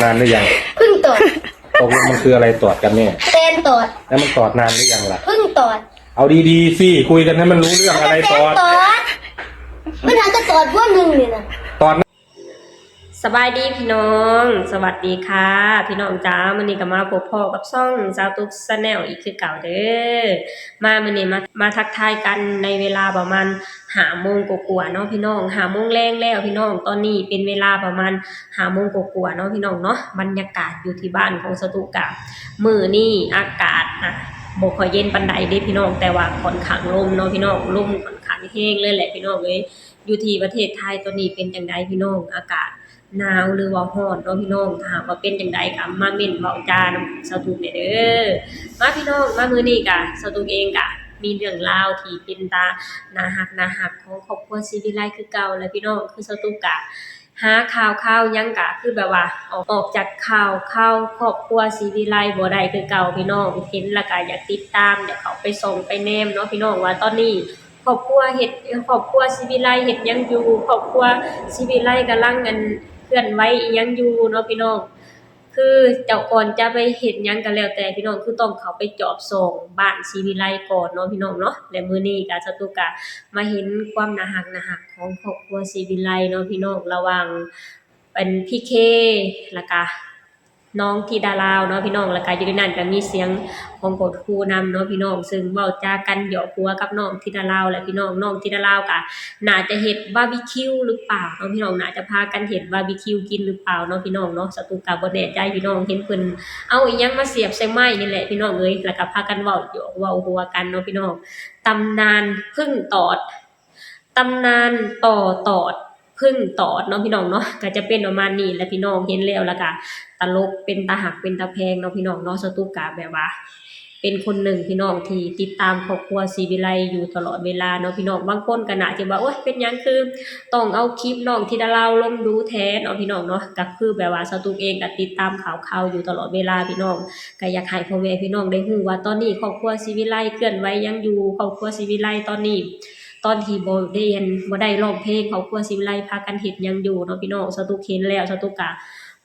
นานหรือยัง เพิ่งตอด ตกลงมันคืออะไรตอดกันแน่ แตนตอด แล้วมันตอดนานหรือยังล่ะ เพิ่งตอด เอาดีๆสิ คุยกันให้มันรู้เรื่อง อะไรตอด แตนตอด มันหาก็ตอดพวกหนึ่งนี่นะ ตอด ສະບາຍດີພີ່ນ້ອງ ສະຫວັດດີຄ່ະພີ່ນ້ອງຈ້າ ມື້ນີ້ກໍມາພົບພໍ້ກັບຊ່ອງສາວຕຸກ Channel ອີກຄືເກົ່າເດີ. ມາມື້ນີ້ມາ ມາທັກທາຍກັນໃນເວລາປະມານຫ້າໂມງກວ່າໆເນາະພີ່ນ້ອງ ຫ້າໂມງແລງແລ້ວພີ່ນ້ອງ. ຕອນນີ້ເປັນເວລາປະມານຫ້າໂມງກວ່າໆເນາະພີ່ນ້ອງເນາະ. ບັນຍາກາດຢູ່ທີ່ບ້ານຂອງສາວຕຸກກະ ມື້ນີ້ອາກາດນະ ບໍ່ຄ່ອຍເຢັນປານໃດເດ້ພີ່ນ້ອງ ແຕ່ວ່າຂ້ອນຂ້າງລົມເນາະພີ່ນ້ອງ ລົມຂ້ອນຂ້າງແຮງເລີຍແຫຼະພີ່ນ້ອງເອີຍ. ຢູ່ທີ່ປະເທດໄທຕອນນີ້ເປັນຈັ່ງໃດພີ່ນ້ອງ ອາກາດໜາວ ຫຼືວ່າຮ້ອນເນາະພີ່ນ້ອງ. ຖ້າຫາກວ່າເປັນຈັ່ງໃດກໍມາເມັ້ນເວົ້າຈານຳສາວຕຸກແດ່ເດີ. ມາພີ່ນ້ອງ ມາມື້ນີ້ກະສາວຕຸກເອງກະມີເລື່ອງລາວທີ່ເປັນຕາໜ້າຮັກ ໜ້າຮັກຂອງຄອບຄົວສີວິໄລຄືເກົ່າແຫຼະພີ່ນ້ອງ. ຄືສາວຕຸກກະຫາຂ່າວຄາວຫຍັງກະຄືແບບວ່າອອກ ອອກຈາກຂ່າວຄາວຄອບຄົວສີວິໄລບໍ່ໄດ້ຄືເກົ່າພີ່ນ້ອງ. ເຫັນແລ້ວກະຢາກຕິດຕາມ ຢາກເຂົ້າໄປສ່ອງໄປແນມເນາະພີ່ນ້ອງ ວ່າຕອນນີ້ ຄອບຄົວເຮັດ ຄອບຄົວສີວິໄລເຮັດຫຍັງຢູ່ ຄອບຄົວສີວິໄລກຳລັງ ອັນ ເຄື່ອນໄຫວອີ່ຫຍັງຢູ່ເນາະພີ່ນ້ອງ. ຄືເຈົ້າ ກ່ອນຈະໄປເຮັດຫຍັງກໍແລ້ວແຕ່ພີ່ນ້ອງ ຄືຕ້ອງເຂົ້າໄປຈອບສ່ອງບ້ານສີວິໄລກ່ອນເນາະພີ່ນ້ອງເນາະ. ແລະ ມື້ນີ້ກໍສາວຕຸກກໍມາເຫັນຄວາມໜ້າຮັກ ໜ້າຮັກຂອງຄອບຄົວສີວິໄລເນາະພີ່ນ້ອງ ລະຫວ່າງ ເປັນ ພີເຄ ແລ້ວກະນ້ອງທິດາລາວເນາະພີ່ນ້ອງ. ແລ້ວກະຢູ່ໃນນັ້ນກະມີສຽງຂອງໂຄດຄູນຳເນາະພີ່ນ້ອງ ເຊິ່ງເວົ້າຈາກັນຫຍອກຫົວກັບນ້ອງທິດາລາວແຫຼະພີ່ນ້ອງ. ນ້ອງທິດາລາວກະໜ້າຈະເຮັດບາບີຄິວຫຼືເປົ່າເນາະພີ່ນ້ອງ ໜ້າຈະພາກັນເຮັດບາບີຄິວກິນຫຼືເປົ່າເນາະພີ່ນ້ອງເນາະ. ສາວຕຸກກະບໍ່ແນ່ໃຈພີ່ນ້ອງ ເຫັນເພິ່ນເອົາອີ່ຫຍັງມາສຽບໃສ່ໄມ້ນີ້ແຫຼະພີ່ນ້ອງເອີຍ ແລ້ວກະພາກັນເວົ້າຫຍອກເວົ້າຫົວກັນເນາະພີ່ນ້ອງ. ຕຳນານເພິ່ງຕອດ ຕຳນານຕໍ່ຕອດ ເພິ່ງຕອດເນາະພີ່ນ້ອງເນາະ ກໍຈະເປັນປະມານນີ້ແຫຼະພີ່ນ້ອງ. ເຫັນແລ້ວລະກະຕະຫຼົກ ເປັນຕາຮັກເປັນຕາແພງເນາະພີ່ນ້ອງເນາະ. ສາວຕຸກກະແບບວ່າເປັນຄົນໜຶ່ງພີ່ນ້ອງທີ່ຕິດຕາມຄອບຄົວສີວິໄລຢູ່ຕະຫຼອດເວລາເນາະພີ່ນ້ອງ. ບາງຄົນກໍໜ້າຈະວ່າ ໂອ້ຍ ເປັນຫຍັງຄືຕ້ອງເອົາຄລິບນ້ອງທິດາລາວລົງດູແທ້ເນາະພີ່ນ້ອງເນາະ. ກໍຄືແບບວ່າສາວຕຸກເອງກໍຕິດຕາມຂ່າວຄາວຢູ່ຕະຫຼອດເວລາພີ່ນ້ອງ ກໍຢາກໃຫ້ພໍ່ແມ່ພີ່ນ້ອງໄດ້ຮູ້ວ່າຕອນນີ້ຄອບຄົວສີວິໄລເຄື່ອນໄຫວຫຍັງຢູ່ ຄອບຄົວສີວິໄລຕອນນີ້ ຕອນທີ່ບໍ່ໄດ້ ອັນ ບໍ່ໄດ້ຮ້ອງເພງ ຄອບຄົວສີວິໄລພາກັນເຮັດຫຍັງຢູ່ເນາະພີ່ນ້ອງ. ສາວຕຸກເຫັນແລ້ວ ສາວຕຸກກະ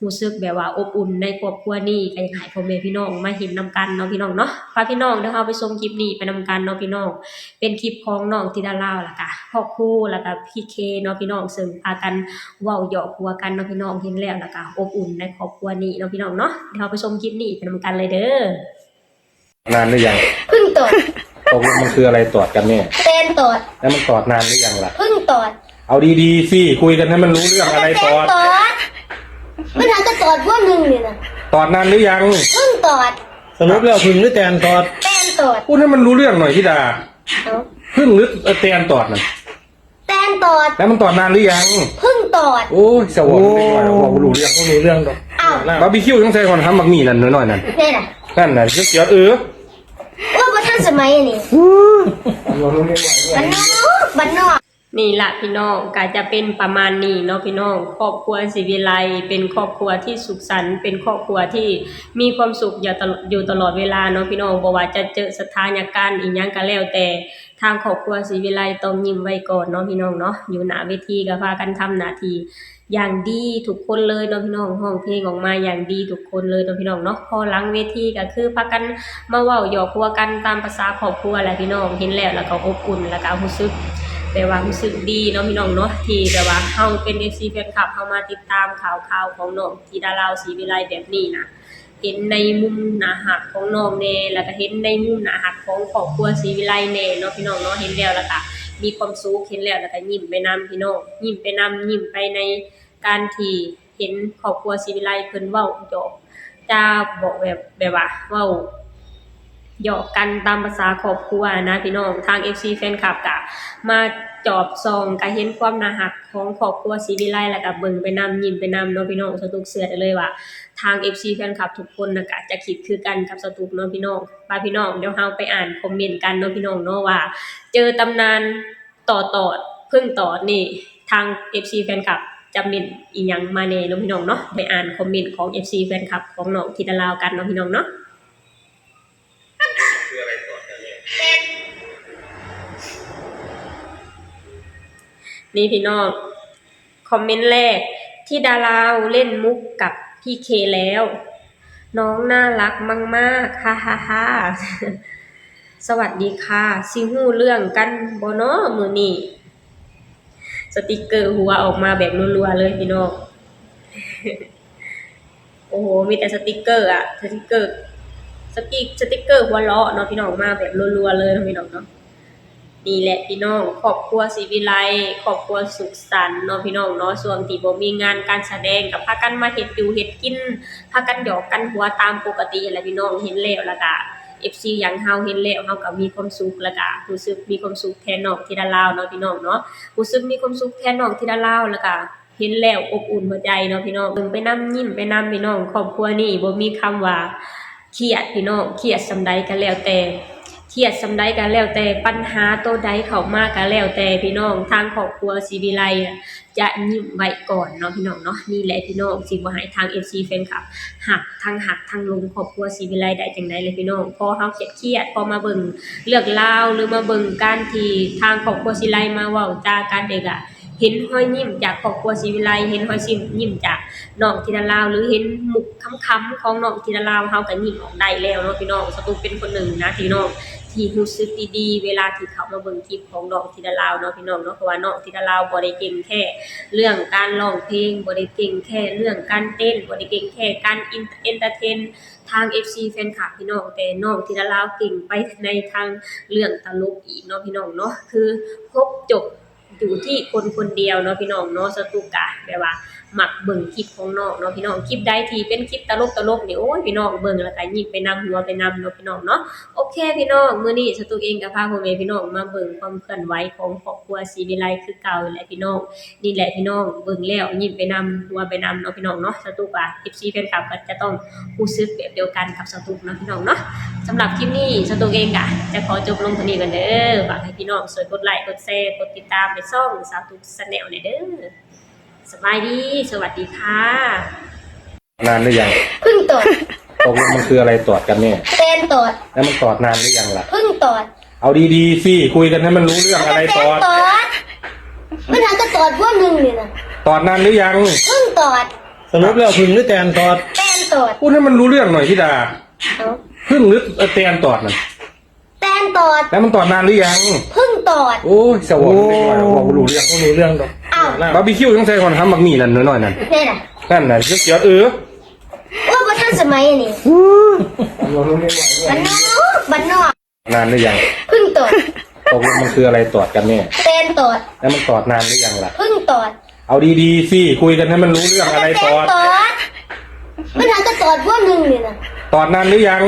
ຮູ້ສຶກແບບວ່າອົບອຸ່ນໃນຄອບຄົວນີ້ ກໍຢາກໃຫ້ພໍ່ແມ່ພີ່ນ້ອງມາເຫັນນຳກັນເນາະພີ່ນ້ອງເນາະ. ພາພີ່ນ້ອງ ດຽວເຮົາໄປຊົມຄລິບນີ້ໄປນຳກັນເນາະພີ່ນ້ອງ. ເປັນຄລິບຂອງນ້ອງທິດາລາວ ແລ້ວກະຄອບຄົວ ແລ້ວກະ ພີເຄ ເນາະພີ່ນ້ອງ ເຊິ່ງພາກັນເວົ້າຫຍອກຫົວກັນເນາະພີ່ນ້ອງ. ເຫັນແລ້ວ ແລ້ວກະອົບອຸ່ນໃນຄອບຄົວນີ້ເນາະພີ່ນ້ອງເນາະ. ດຽວເຮົາໄປຊົມຄລິບນີ້ໄປນຳກັນເລີຍເດີ. นานหรือยัง เพิ่งตอด ตกลงมันคืออะไรตอดกันแน่ แตนตอด แล้วมันตอดนานหรือยังล่ะ เพิ่งตอด เอาดีๆสิ คุยกันให้มันรู้เรื่อง อะไรตอด แตนตอด มันหาก็ตอดพวกหนึ่งนี่นะ ตอดนานหรือยัง เพิ่งตอด สรุปแล้วผึ้งหรือแตนตอด แตนตอด พูดให้มันรู้เรื่องหน่อยธิดา เอ้า ผึ้งหรือแตนตอดน่ะ แตนตอด แล้วมันตอดนานหรือยัง เพิ่งตอด โอ้ย สวอง โอ้ เด็กน้อย เว้าบ่รู้เรื่อง บ่รู้เรื่องดอก อ้าว บาร์บีคิวต้องใส่ก่อนครับ บักหมี่นั่นน้อยๆนั่น นี่น่ะ นั่นน่ะ เขียวๆ เออ โอ้ย บ่ทันสมัยนี่ อู้ บ้านนอก บ้านนอก ນີ້ລະພີ່ນ້ອງ ກະຈະເປັນປະມານນີ້ເນາະພີ່ນ້ອງ. ຄອບຄົວສີວິໄລເປັນຄອບຄົວທີ່ສຸກສັນ ເປັນຄອບຄົວທີ່ມີຄວາມສຸກຢູ່ຕະ ຢູ່ຕະຫຼອດເວລາເນາະພີ່ນ້ອງ. ບໍ່ວ່າຈະເຈີສະຖານະການອີ່ຫຍັງກະແລ້ວແຕ່ ທາງຄອບຄົວສີວິໄລຕ້ອງຍິ້ມໄວ້ກ່ອນເນາະພີ່ນ້ອງເນາະ. ຢູ່ໜ້າເວທີກໍພາກັນທຳໜ້າທີ່ຢ່າງດີທຸກຄົນເລີຍເນາະພີ່ນ້ອງ, ຮ້ອງເພງອອກມາຢ່າງດີທຸກຄົນເລີຍເນາະພີ່ນ້ອງເນາະ. ພໍຫຼັງເວທີກໍຄືພາກັນມາເວົ້າຫຍອກຫົວກັນຕາມພາສາຄອບຄົວແຫຼະພີ່ນ້ອງ. ເຫັນແລ້ວ ແລ້ວກໍອົບອຸ່ນ ແລ້ວກໍຮູ້ສຶກແບບວ່າຮູ້ສຶກດີເນາະພີ່ນ້ອງເນາະ, ທີ່ແບບວ່າເຮົາເປັນເອັຟຊີແຟນຄລັບ ເຮົາມາຕິດຕາມຂ່າວຄາວຂອງນ້ອງທິດາລາວ ສີວິໄລແບບນີ້ນະ. ເຫັນໃນມຸມໜ້າຮັກຂອງນ້ອງແດ່ ແລ້ວກະເຫັນໃນມຸມໜ້າຮັກຂອງຄອບຄົວສີວິໄລແດ່ເນາະພີ່ນ້ອງເນາະ. ເຫັນແລ້ວ ແລ້ວກະມີຄວາມສຸກ, ເຫັນແລ້ວ ແລ້ວກະຍິ້ມໄປນຳພີ່ນ້ອງ, ຍິ້ມໄປນຳ, ຍິ້ມໄປໃນການທີ່ເຫັນຄອບຄົວສີວິໄລເພິ່ນເວົ້າຫຍອກຈາບອກແບບ ແບບວ່າເວົ້າຫຍອກກັນຕາມພາສາຄອບຄົວນະພີ່ນ້ອງ. ທາງເອັຟຊີແຟນຄລັບກະມາຈອບສ່ອງ ກະເຫັນຄວາມໜ້າຮັກຂອງຄອບຄົວສີວິໄລ ແລ້ວກະເບິ່ງໄປນຳ, ຍິ້ມໄປນຳເນາະພີ່ນ້ອງ. ສາວຕຸກເຊື່ອໄດ້ເລີຍວ່າ ທາງເອັຟຊີແຟນຄລັບທຸກຄົນນະ ກະຈະຄິດຄືກັນກັບສາວຕຸກເນາະພີ່ນ້ອງ. ວ່າພີ່ນ້ອງ ດຽວເຮົາໄປອ່ານຄອມເມັນກັນເນາະພີ່ນ້ອງເນາະ ວ່າເຈີຕຳນານຕໍ່ຕອດ ເພິ່ງຕອດນີ້ ທາງເອັຟຊີແຟນຄລັບຈະເມັນອີ່ຫຍັງມາແດ່ເນາະພີ່ນ້ອງເນາະ. ໄປອ່ານຄອມເມັນຂອງເອັຟຊີແຟນຄລັບຂອງນ້ອງທິດາລາວກັນເນາະພີ່ນ້ອງເນາະ. ນີ້ພີ່ນ້ອງ ຄອມເມັນແລກ ທິດາລາວເລ່ນມຸກກັບ ພີເຄແລ້ວ ນ້ອງໜ້າລັກມາກໆ ຮາຮາຮາ. ສະຫວັດດີຄ່ະ ຊິຮູ້ເລື່ອງກັນບໍ່ນໍມື້ນີ້? ສະຕິກເກີຫົວອອກມາແບບລັວໆເລີຍພີ່ນ້ອງ. ໂອ້ໂຫ ມີແຕ່ສະຕິກເກີອະ ສະຕິກເກີ ສະຕິກ ສະຕິກເກີຫົວເລາະເນາະພີ່ນ້ອງ ມາແບບລັວໆເລີຍເນາະພີ່ນ້ອງເນາະ. ນີ້ແຫຼະພີ່ນ້ອງ ຄອບຄົວສີວິໄລ ຄອບຄົວສຸກສັນເນາະພີ່ນ້ອງເນາະ. ຊ່ວງທີ່ບໍ່ມີງານການສະແດງ ກໍພາກັນມາເຮັດຢູ່ເຮັດກິນ ພາກັນຫຍອກກັນຫົວຕາມປົກກະຕິຫັ້ນແຫຼະພີ່ນ້ອງ. ເຫັນແລ້ວ ແລ້ວກະ ເອັຟຊີ ຫຍັງ ເຮົາເຫັນແລ້ວ ເຮົາກໍມີຄວາມສຸກ ແລ້ວກະຮູ້ສຶກມີຄວາມສຸກແທນນ້ອງທິດາລາວເນາະພີ່ນ້ອງເນາະ. ຮູ້ສຶກມີຄວາມສຸກແທນນ້ອງທິດາລາວ ແລ້ວກະ ເຫັນແລ້ວອົບອຸ່ນຫົວໃຈເນາະພີ່ນ້ອງ. ເບິ່ງໄປນຳ ຍິ້ມໄປນຳພີ່ນ້ອງ. ຄອບຄົວນີ້ບໍ່ມີຄຳວ່າຄຽດພີ່ນ້ອງ. ຄຽດສ່ຳໃດກໍແລ້ວແຕ່ ຄຽດສ່ຳໃດກໍແລ້ວແຕ່ ບັນຫາໂຕໃດເຂົ້າມາກໍແລ້ວແຕ່ພີ່ນ້ອງ ທາງຄອບຄົວສີວິໄລຈະຍິ້ມໄວ້ກ່ອນເນາະພີ່ນ້ອງເນາະ. ນີ້ແຫຼະພີ່ນ້ອງ ຊິບໍ່ໃຫ້ທາງ ເອັຟຊີ ແຟນຄລັບ ຮັກ ທັງຮັກທັງຫຼົງຄອບຄົວສີວິໄລໄດ້ຈັ່ງໃດແຫຼະພີ່ນ້ອງ. ພໍເຮົາຄຽດໆ ພໍມາເບິ່ງເລື່ອງລາວ ຫຼືມາເບິ່ງການທີ່ທາງຄອບຄົວສີວິໄລມາເວົ້າຈາກັນເດ້ກະ ເຫັນຮອຍຍິ້ມຈາກຄອບຄົວສີວິໄລ ເຫັນຮອຍຊິ ຍິ້ມຈາກນ້ອງທິດາລາວ ຫຼືເຫັນມຸກຄຳໆຂອງນ້ອງທິດາລາວ ເຮົາກໍຍິ້ມອອກໄດ້ແລ້ວເນາະພີ່ນ້ອງ. ສະຕຸກເປັນຄົນໜຶ່ງນະພີ່ນ້ອງ ທີ່ຮູ້ສຶກດີໆ ເວລາທີ່ເຂົ້າມາເບິ່ງຄລິບຂອງນ້ອງທິດາລາວເນາະພີ່ນ້ອງເນາະ. ເພາະວ່ານ້ອງທິດາລາວບໍ່ໄດ້ເກັ່ງແຄ່ເລື່ອງການຮ້ອງເພງ ບໍ່ໄດ້ເກັ່ງແຄ່ເລື່ອງການເຕັ້ນ ບໍ່ໄດ້ເກັ່ງແຄ່ການເອັນ ເອັນເຕີເທນທາງ ເອັຟຊີ ແຟນຄລັບພີ່ນ້ອງ ແຕ່ນ້ອງທິດາລາວເກັ່ງໄປໃນທາງເລື່ອງຕະຫຼົກອີກເນາະພີ່ນ້ອງເນາະ. ຄືຄົບຈົບ ຢູ່ທີ່ຄົນຄົນດຽວເນາະພີ່ນ້ອງເນາະ. ສະຕຸກກະແບບວ່າມັກເບິ່ງຄລິບຂອງນ້ອງເນາະພີ່ນ້ອງ. ຄລິບໃດທີ່ເປັນຄລິບຕະຫຼົກໆນີ້ ໂອ້ຍ ພີ່ນ້ອງເບິ່ງແລ້ວກະຍິ້ມໄປນຳ ຫົວໄປນຳເນາະພີ່ນ້ອງເນາະ. ໂອເຄພີ່ນ້ອງ ມື້ນີ້ສະຕຸກເອງກະພາພໍ່ແມ່ພີ່ນ້ອງມາເບິ່ງຄວາມເຄື່ອນໄຫວຂອງຄອບຄົວສີວິໄລຄືເກົ່າແຫຼະພີ່ນ້ອງ. ນີ້ແຫຼະພີ່ນ້ອງ ເບິ່ງແລ້ວຍິ້ມໄປນຳ ຫົວໄປນຳເນາະພີ່ນ້ອງເນາະ. ສະຕຸກວ່າ ເອັຟຊີ ແຟນຄລັບກໍຈະຕ້ອງ ຮູ້ສຶກແບບດຽວກັນກັບສາວຕຸກເນາະພີ່ນ້ອງເນາະ. ສຳລັບຄລິບນີ້ ສາວຕຸກເອງກະຈະຂໍຈົບລົງເທົ່ານີ້ກ່ອນເດີ. ຝາກໃຫ້ພີ່ນ້ອງຊ່ວຍກົດໄລ ກົດແຊ ກົດຕິດຕາມໃຫ້ຊ່ອງສາວຕຸກ Channel ແດ່ເດີ. ສະບາຍດີ ສະຫວັດດີຄ່ະ. ນານຫຼືຍັງ? ເພິ່ງຕອດ. ຕົກລົງມັນຄືອະໄລຕອດກັນແນ່? ແຕນຕອດ. ແລ້ວມັນຕອດນານຫຼືຍັງລະ? ເພິ່ງຕອດ. ເອົາດີໆຊິ ຄຸຍກັນໃຫ້ມັນຮູ້ເລື່ອງ. ອະໄລຕອດ? ແຕນຕອດ. ມັນຫາກະຕອດພວກໜຶ່ງນີ້ນະ. ຕອດນານຫຼືຍັງ? ເພິ່ງຕອດ. ສະຫຼຸບແລ້ວເພິ່ງຫຼືແຕນຕອດ? ແຕນຕອດ. ພູດໃຫ້ມັນຮູ້ເລື່ອງໜ້ອຍທິດາ. ເອົ້າ ເພິ່ງຫຼືແຕນຕອດນັ້ນ? ແຕນຕອດ. ແລ້ວມັນຕອດນານຫຼືຍັງ? ເພິ່ງຕອດ. ໂອ້ຍ ສະຫວອນເດັກນ້ອຍ ເວົ້າບໍ່ຮູ້ເລື່ອງ. ບໍ່ຮູ້ເລື່ອງດອກ. ອ້າວ ບາບີຄິວຍັງໃສ່ກ່ອນຫຳໝາກໝີ່ນັ້ນນ້ອຍໆນັ້ນ. ແມ່ນນະ? ນັ້ນນະ ເກີດເອີ. ໂອ້ຍ ບໍ່ທັນສະໄໝອັນນີ້. ບ້ານນອກ ບ້ານນອກ. ນານຫຼືຍັງ? ເພິ່ງຕອດ. ຕົກລົງມັນຄືອະໄລຕອດກັນແນ່? ແຕນຕອດ. ແລ້ວມັນຕອດນານຫຼືຍັງລະ? ເພິ່ງຕອດ. ເອົາດີໆຊິ ຄຸຍກັນໃຫ້ມັນຮູ້ເລື່ອງ. ອະໄລຕອດ? ແຕນຕອດ. ມັນຫາກະຕອດພວກໜຶ່ງນີ້ນະ. ຕອດນານຫຼືຍັງ?